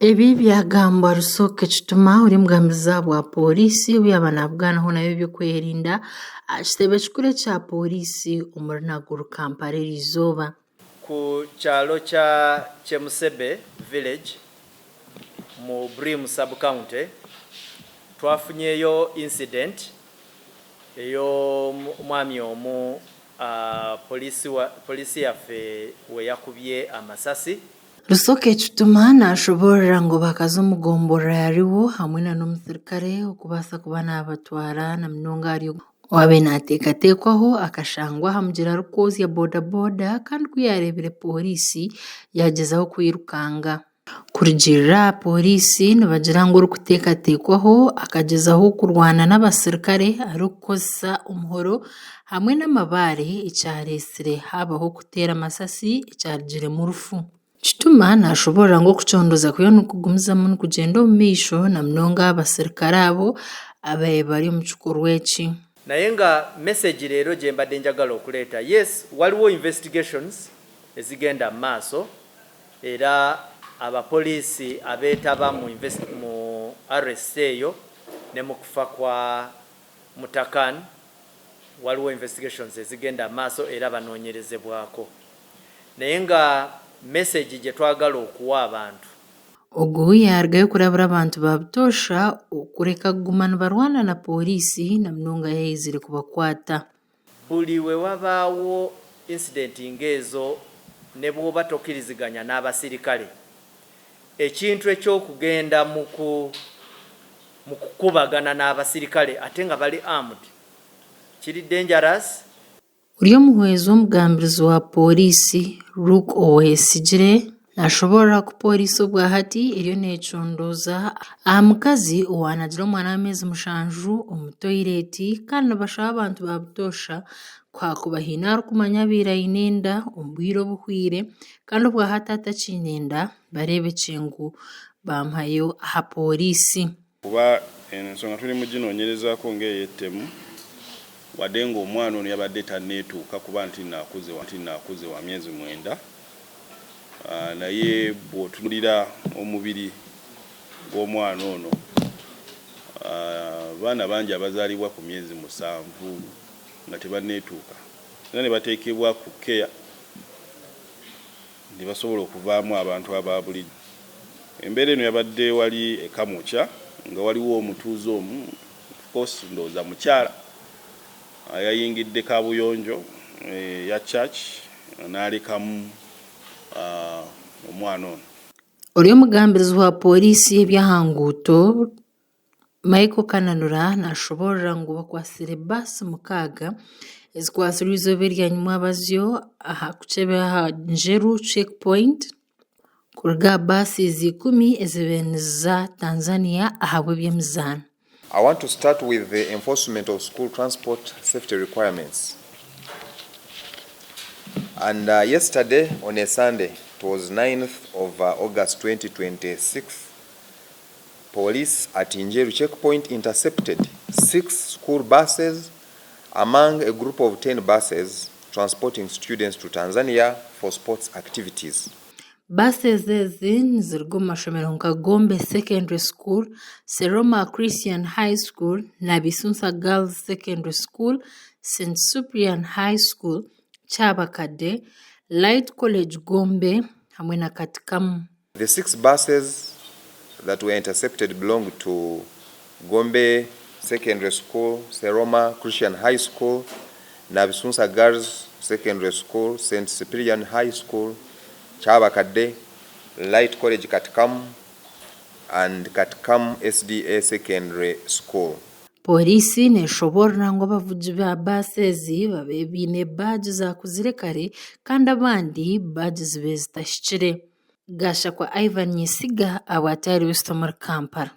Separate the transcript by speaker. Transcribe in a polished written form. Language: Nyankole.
Speaker 1: Ebi byagambwa Rusoke Kituma ori omugambiza bwa pooriisi obu yaaba nabuganaho n'ab'ebyokwerinda aha kitebe kikuru ekya pooriisi omuri Naguru Kampala eriizooba.
Speaker 2: Ku kyalo kya Chemusebe Village mu Brim Sub-County twafunyeyo incident ey'omwami omu poliisi yaffe weyakubye amasasi.
Speaker 1: Rusoke Kituma nashoboorora ngu bakaza omu gomborora ya Riwo hamwe na n'omusirikare okubaasa kuba nabatwara na munonga ahari owaabaire nateekateekwaho akashangwa aha mugyera arikwozya boda boda kandi ku yaareebire pooriisi yaagyezaho kwirukanga. Kurugiirira aha pooriisi nibagira ngu orikuteekateekwaho akagyezaho kurwana n'abasirikare arikukozesa omuhoro hamwe n'amabaare ekyareetsire haabaho okuteera amasasi ekyarugiremu orufu. Kituma nashoboorora ngu okucondooza kuriyo nikugumizamu nikugyenda omu maisho na munonga aha basirikare abo ababaire bari omu kikorwa eki.
Speaker 2: Naye nga message leero gyembadde njagala okuleeta, yes waliwo investigations ezigenda mu maaso era abapoliisi abeetaba mu mu arrest eyo ne mu kufa kwa Mutakan waliwo investigations ezigenda mu maaso era banoonyerezebwako. Naye nga message gye twagala okuwa abantu.
Speaker 1: Ogu yaarugayo kurabura abantu ba butoosha okureka kuguma nibarwana na pooriisi na munonga yaizire kubakwata.
Speaker 2: Buli we wabaawo incident ng'ezo ne bw'oba tokkiriziganya n'abasirikale, ekintu eky'okugenda mu mu kukubagana n'abasirikale ate nga bali armed kiri dangerous.
Speaker 1: Ori omuhwezi w'omugambirizi wa pooriisi, Luke Owoyesigyire nashoboorora ku pooriisi obwahati eriyo necondooza aha mukazi owaanagire omwana w'ameezi mushanju omu toyireti kandi nibashaba abantu ba butoosha ku haakuba haine arikumanya abaire aine enda omu bwire obuhwaire kandi obwahati atakiine enda bareebekye ngu baamuhayo aha pooriisi.
Speaker 3: Kuba eno ensonga tuli muginoonyerezaako ng'eyettemu wadde ng'omwana ono yabadde tanneetuuka kuba ntinno akuze ntinno akuze wa myezi mwenda naye bw'otunuulira omubiri gw'omwana ono abaana bangi abazaalibwa ku myezi musanvu nga tebanneetuuka era ne bateekebwa ku care ne basobola okuvaamu abantu aba bulijjo. Embeera eno yabadde wali e Kamwokya nga waliwo omutuuze omu, of course ndowooza mukyala, yayingidde kaabuyonjo ya church n'alekamu omwana ono.
Speaker 1: Ori omugambirizi wa pooriisi y'eby'aha nguuto, Michael Kananura nashoboorora ngu bakwatsire baasi mukaaga ezikwatsirwe eizooba erya nyimwabazyo aha kukyeba aha Njeru check point kuruga aha baasi ikumi ezibaire niziza Tanzania ahabw'eby'emizaano.
Speaker 4: I want to start with the enforcement of school transport safety requirements and yesterday on a Sunday it was 9th of August 2026 Police at Njeru checkpoint intercepted six school buses among a group of 10 buses transporting students to Tanzania for sports activities.
Speaker 1: Buses ezi niziruga omu mashomero nka Gombe Secondary School, Seroma Christian High School, Nabisunsa Girls Secondary School, St Cyprian High School, Kyabakadde, Light College Gombe hamwe na Katikamu.
Speaker 4: The six buses that were intercepted belong to Gombe Secondary School, Seroma Christian High School, Nabisunsa Girls Secondary School, St Cyprian High School, Kyabakadde, Light College Katikamu and Katikamu SDA Secondary School.
Speaker 1: Pooriisi neshoboorora ngu abavugi ba baasi ezi babaire baine baagi zaakuzire kare kandi abandi baagi zibaire zitahikire. Gashakwa Ivan Nyesiga ahabwa Tayari Wisdom omuri Kampala.